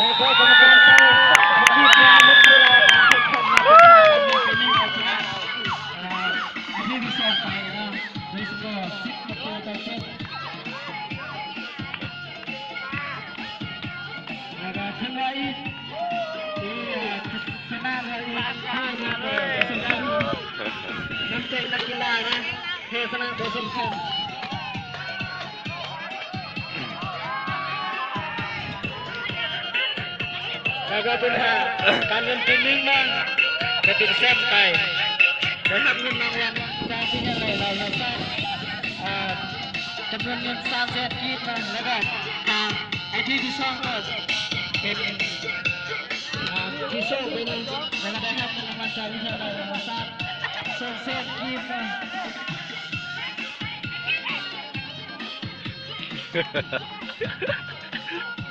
ໂດຍສະເພາະກຳມະການເຂົາມີການລົດເວລາການແຂ່ງຂັນມາເປັນທາງການເປັນໜຶ່ງເອົາຊະນະ ເອີ ທີມທີ່ສອງໄປເນາະ ໂດຍສະເພາະສິບປະຕູຕໍ່ເຈັດ ແລ້ວກໍເຖິງວ່າອີກ ທີ່ ເອີ ຊະນະເລີຍອີກ ເອີ ເອີ ເອີ ນ້ຳໃຈນັກກິລານະ ແພ້ຊະນະບໍ່ສຳຄັນ ແລ້ວກໍເປັນວ່າການເງິນທີໜຶ່ງມາ ກໍເປັນແຊ້ມໄປ ໄດ້ຮັບເງິນລາງວັນຈາກທີ່ໃຫຍ່ເຫຼົ່າເຮົາຊາດ ເອີ ຈຳນວນເງິນສາມແສນກີບນະ ແລ້ວກໍ ອາ ໄອ້ທີມທີສອງກໍເປັນ ອາ ທີ່ສອງໄປນຳ ແລ້ວກໍໄດ້ຮັບເງິນລາງວັນຈາກວິທະຍາໄລທຳມະຊາດສອງແສນກີບນະ.